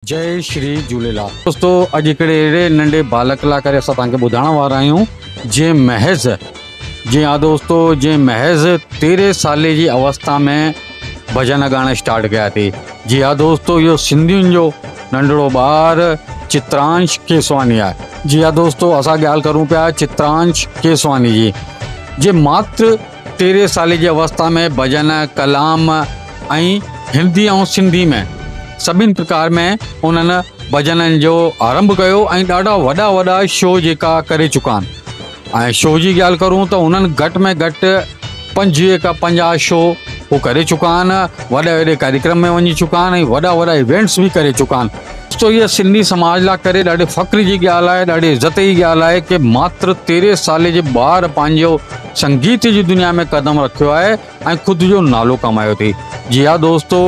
جئي شري جهوليلال دوستو اڄ هڪڙي اهڙي ننڍي بالڪ لاء ڪري اسان توهان کي ٻڌائڻ وارا آهيون جنهن محض جي ها دوستو جنهن محض تيرهين سالي جي اوستا ۾ ڀڄن ڳائڻ اسٽارٽ ڪيا ٿي جي ها دوستو اهو سنڌين جو ننڍڙو ٻار چترانش ڪيسواني آهي جي ها دوستو اسان ڳالهه ڪرون پيا چترانش ڪيسواني جي جي ماتر تيرهين سالي جي اوستا ۾ ڀڄن ڪلام ۽ هندي ۽ سنڌي ۾ سڀني پرڪار ۾ انهن ڀڄنن جو آرنڀ ڪيو ۽ ڏاڍا وڏا وڏا شو جيڪا ڪري چڪا آهن ۽ شو جي ڳالهه ڪرون ته انهن گهٽ ۾ گهٽ 25 کان 50 شو هو ڪري چڪا آهن، وڏي وڏي ڪاريڪرم ۾ وڃي چڪا آهن ۽ وڏا وڏا ايونٽس به ڪري چڪا آهن. سو هيء سنڌي سماج لاء ڪري ڏاڍي فخر جي ڳالهه آهي، ڏاڍي عزت جي ڳالهه آهي ڪي ماتر 13 سالي جي ٻار پنهنجو سنگيت جي دنيا ۾ قدم رکيو آهي. ۽ خود جو نالو ڪمايو ٿي. جي ها دوستو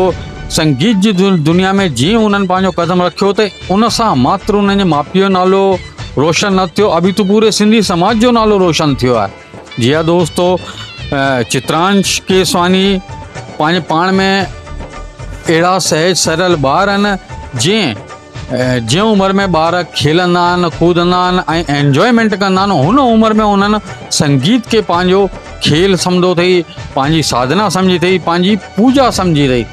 سنگيت جي دنيا ۾ جيئن انهن پنهنجو قدم رکيو ته ان سان ماتر انهن جي ماء پيء جو نالو روشن نه ٿيو ابي ته پوري سنڌي سماج جو نالو روشن ٿيو آهي. جي ها دوستو چترانش ڪيسواني پنهنجي پاڻ ۾ اهڙا سهج سرل ٻار آهن جنهن جنهن عمر ۾ ٻار کيلندا آهن، ڪودندا آهن ۽ انجوائمينٽ ڪندا آهن، هن عمر ۾ انهن سنگيت کي پنهنجو کيل سمجهو اٿئي، پنهنجي ساڌنا سمجهي اٿئي، پنهنجي پوڄا سمجهي اٿئي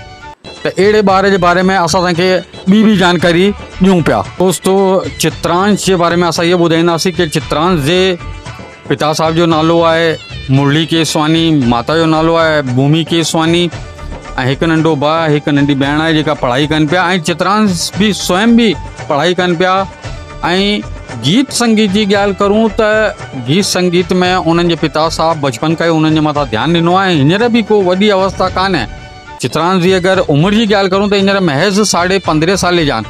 ته اهڙي ٻار جي باري ۾ اسان توهان کي ٻي به جانڪاري ڏيون پيا. دوستو چترانش جي باري ۾ اسان اهو ٻڌائينداسين ڪي چترانش جي پتا صاحب جو نالو آهي مرلي ڪيسواني، ماتا جو نالو آهي ڀومي ڪيسواني ۽ هڪ ننڍو ڀاء هڪ ننڍي ڀيڻ آهي جيڪا پڙهائي ڪن پيا ۽ چترانش به سوئم به پڙهائي ڪن پيا ۽ گيت سنگيت جي ڳالهه ڪرون ته گيت سنگيت ۾ انهن جي پتا صاحب بچپن کان ئي انهن جي مٿان ڌيان ڏنو آهي هينئر به ڪو وڏي اوسٿا ڪانهي چترانش جي اگر عمر جي ڳالهه ڪرون ته هينئر محض ساڍي 15 سالي جا آهن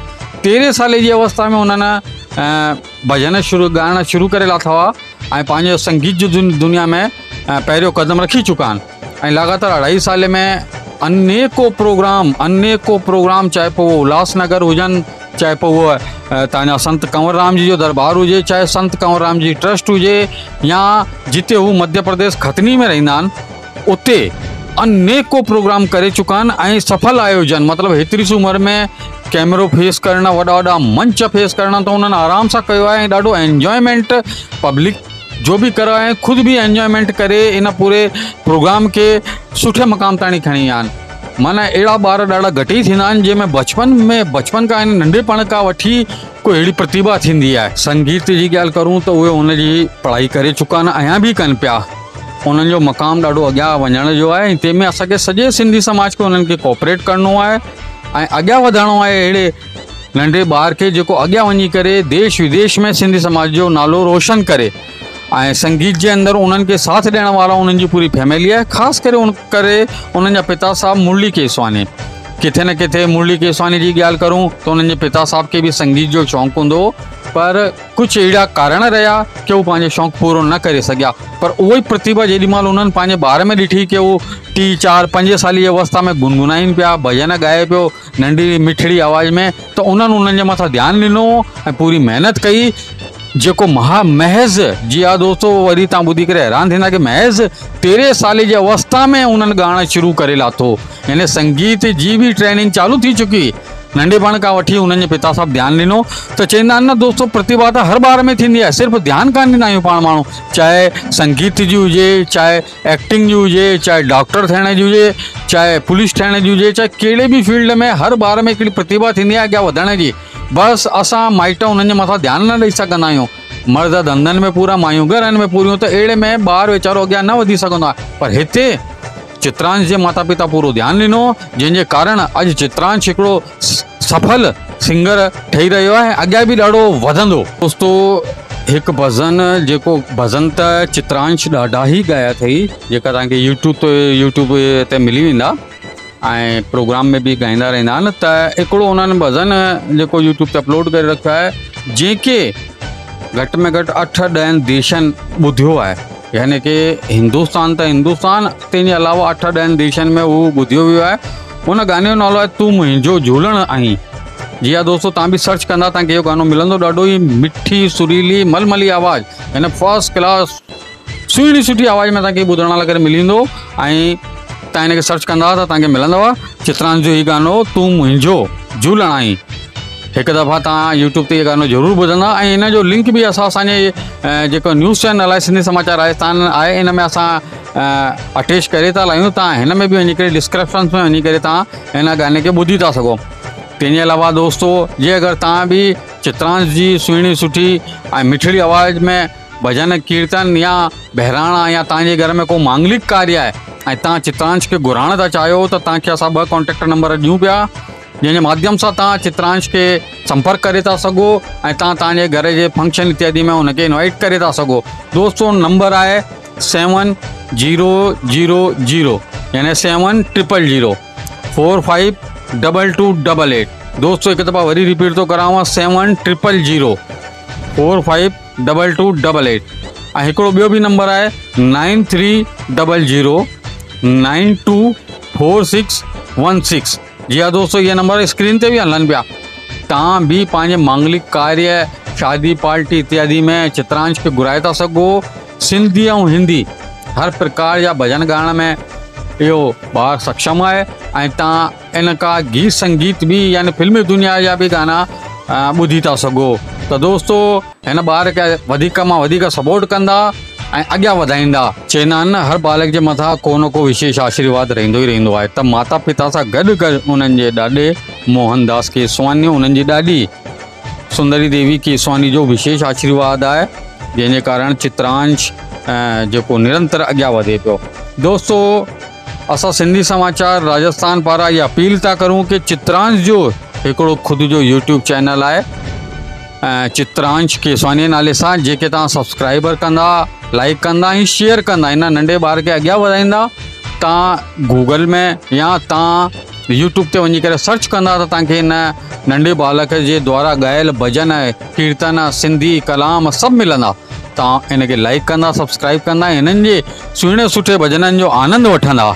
13 سالي جي اوسٿا ۾ انهن ڀڄن شروع ڳائڻ شروع ڪري لاٿا هئا ۽ پنهنجو سنگيت جي دنيا ۾ پهريون قدم رکي چڪا آهن ۽ لڳاتار اڍائي سالي ۾ انيڪو پروگرام انيڪو پروگرام چاهي پوء اهو الهاس نگر هجن چاهي پوء اهو تنهنجا سنت ڪنور رام جي جو دربار هجي چاهي سنت ڪنور رام جي ٽرسٽ هجي يا جتي هو مڌيه پرديش ختني ۾ رهندا آهن اتي انيڪو پروگرام ڪري چڪا آهن ۽ سڦل آيوجن مطلب هيتري سي عمر ۾ ڪيمرو فيس ڪرڻ وڏا وڏا منچ فيس ڪرڻ ته انهن آرام سان ڪيو آهي ۽ ڏاڍو انجوائمينٽ پبلڪ جو به ڪرايو آهي خود به انجوائمينٽ ڪري ان پوري پروگرام کي سٺي مقام تائين کڻي ويا آهن معنيٰ اهڙا ٻار ڏاڍا گهٽ ئي ٿيندا آهن جنهن ۾ بچپن ۾ بچپن کان ننڍپڻ کان وٺي ڪو اهڙي پرتيڀا ٿيندي آهي. سنگيت جي ڳالهه ڪرون ته اهي ان جي پڙهائي ڪري چڪا آهن اڃا به ڪن پيا انهن جو مقام ڏاڍو اڳيان وڃڻ جو آهي ۽ تنهن ۾ اسان کي سڄي سنڌي سماج کي انهن کي ڪوآپريٽ ڪرڻو آهي ۽ اڳيان وڌائڻو آهي اهڙي ننڍي ٻار کي جيڪو اڳيان وڃي ڪري ديش وديش ۾ سنڌي سماج جو نالو روشن ڪري ۽ سنگيت جي اندر انهن کي ساٿ ڏيڻ وارا انهن جي پوري فيملي آهي خاص ڪري ان ڪري انهن جا پتا صاحب مرلي ڪيسواني ڪٿي نه ڪٿي مرلي ڪيسواني جي ڳالهه ڪرون ته انهن جي پتا صاحب کي به سنگيت جو شوق هوندو هو پر ڪجهه اهڙا ڪارڻ رهيا ڪي هو پنهنجو شوق پورو نه ڪري سگهيا پر اهو ئي پرتيڀا جيڏي مهل انهن پنهنجي ٻار ۾ ڏٺي ڪي هو ٽي چار پنج سالي جي اوسٿا ۾ گنگنائين پيا ڀڄن ڳائي پيو ننڍي مٺڙي آواز ۾ ته انهن انهن جي مٿان ڌيان ڏنو ۽ پوري محنت ڪئي جيڪو مها محض، جي ها دوستو وري توهان ٻڌي ڪري حيران ٿيندا ڪي محض 13 سالي جي اوستا ۾ انهن ڳائڻ شروع ڪري لاٿو يعني سنگيت جي به ٽريننگ چالو ٿي چڪي هئي ننڍپڻ کان وٺي انهن جي پتا صاحب ڌيان ڏنو ته چئيندا آهن نه دوستو پرتيڀا ته هر ٻار ۾ ٿيندي آهي صرف ڌيان ڪانه ڏيندا آهيون پاڻ ماڻهو چاهي سنگيت جي هجي چاهي ايڪٽنگ جي هجي چاهي ڊاڪٽر ٿيڻ جي هجي چاهي پوليس ٺهڻ جي هجي چاهي ڪهڙي به فيلڊ ۾ هر ٻار ۾ هڪڙي پرتيڀا ٿيندي آهي اڳيان وڌڻ جي بس اسان مائٽ انهن جي مٿان ڌيان نه ڏئي سگهندا آهيون. مرد ڌنڌن ۾ پورا مايون گهرن ۾ پوريون ته اهڙي ۾ ٻار ويچارو اڳيان نه وڌي سگهندو آهي پر هتي چترانش جي ماتا پتا پورو ڌيان ڏنو جنهن جي ڪارڻ اڄ چترانش هڪڙو سڦل سنگر ٺهي رهيو آهي اڳيان به ڏاڍو وڌندو. دوستو هڪ ڀڄن جيڪو ڀڄن ته چترانش ڏاڍا ئي ڳايا اٿئي جيڪا توهان کي يوٽيوب تي يوٽيوب تي ملي ويندا. ۽ پروگرام ۾ به ڳائيندا رهندا آهن ته هڪڙو انهن ڀڄن جيڪو يوٽيوب تي اپلوڊ ڪري رکيو آهي جيڪي گهٽ ۾ گهٽ اٺ ڏهن ديشن ٻڌيو آهي يعني ڪي هندستان ته هندستان تنهن جي علاوه اٺ ڏهن ديشن ۾ هو ٻڌيو ويو آهي ان گاني جو نالو آهي تون منهنجو جهولڻ آهين جي ها دوستو تان به سرچ ڪندا تان کي اهو گانو ملندو ڏاڍو ئي مٺي سريلي ململي آواز يعني فرسٽ ڪلاس سهڻي سٺي آواز ۾ توهان کي ٻڌڻ لاء ڪري ملي ويندو ۽ توهان هن کي سرچ ڪندا ته توهان کي ملندو چترانش جو هي گانو تون منهنجو جهولڻ آهين. هڪ دفعا توهان يوٽيوب تي اهو گانو ضرور ٻڌندا ۽ ان جو لنڪ به اسان اسان جي جيڪو نيوز چينل آهي سنڌي سماچار راجستان آهي ان ۾ اسان اٽيچ ڪري ٿا لاهيون توهان هن ۾ به وڃي ڪري ڊسڪرپشن ۾ وڃي ڪري توهان هن گاني کي ٻڌي ٿا سگهو تنهن جي علاوه دوستو جي اگر توهان به چترانش جي سهڻي سٺي ۽ مٺڙي آواز ۾ ڀڄن ڪيرتن يا بهراڻا يا توهان جي گهر ۾ ڪو مانگلڪ ڪاريه آهي ۽ توهان چترانش کي گهرائڻ ٿا چاهيو ته توهان کي اسان ٻه ڪانٽيڪٽ نمبر ڏيون پيا جنهن جي ماڌيم سان توهان چترانش کي سمپرڪ ڪري ٿا سگهو ۽ توهان توهان جي گهر جي فنڪشن اتيادي ۾ ان کي انوائٽ ڪري ٿا سگهو دوستو نمبر آهي سيون زيرو زيرو زيرو يعني seven triple zero four five double two double eight دوستو هڪ دفعا وري رپيٽ ٿو ڪراوان seven triple zero four five double two double eight ۽ هڪڙو ٻيو به نمبر آهي nine three double zero nine two four six one six جي ها دوستو اهي نمبر اسڪرين تي به هلن پيا توهان به پنهنجي مانگلڪ ڪاريه شادي پارٽي اتيادي ۾ چترانش کي گهرائي ٿا سگهو سنڌي ۽ هندي هر پرڪار جا ڀڄن ڳائڻ ۾ اهو ٻار سڪشم آهي ۽ توهان ان کا گيت سنگيت به يعني فلمي دنيا جا به گانا ٻڌي ٿا سگهو ته دوستو هن ٻار کي وڌيڪ مان وڌيڪ سپورٽ ڪندا ۽ اڳيان وڌائيندا. چئندا آهن نه هر ٻالڪ جي مٿان ڪو نه ڪو وشيش آشيرواد رهندو ئي رهندو آهي ته ماتا پتا سان گڏ گڏ انهن جي ڏاڏي موهن داس ڪيسواني انهن جي ڏاڏي سندري ديوي ڪيسواني جو وشيش آشيرواد آهي جنهن جي ڪارڻ چترانش جيڪو نرنتر اڳيان وڌي پيو دوستو اسان سنڌي سماچار راجستان پاران اها اپيل ٿا ڪرون ڪي چترانش جو هڪڙو خود جو يوٽيوب چينل آهي چترانش ڪيسواني نالي سان جيڪي توهان سبسڪرائبر ڪندا لائڪ ڪندا ۽ شيئر ڪندا هن ننڍي ٻار کي اڳيان وڌائيندا توهان گوگل ۾ يا توهان يوٽيوب تي وڃي ڪري سرچ ڪندا ته توهان کي هن ننڍي ٻالڪ جي دوارا ڳايل ڀڄن ڪيرتن سنڌي ڪلام سڀ ملندا توهان ان کي لائڪ ڪندا سبسڪرائب ڪندا ۽ هنن جي سهڻي سٺي ڀڄنن جو آنند وٺندا.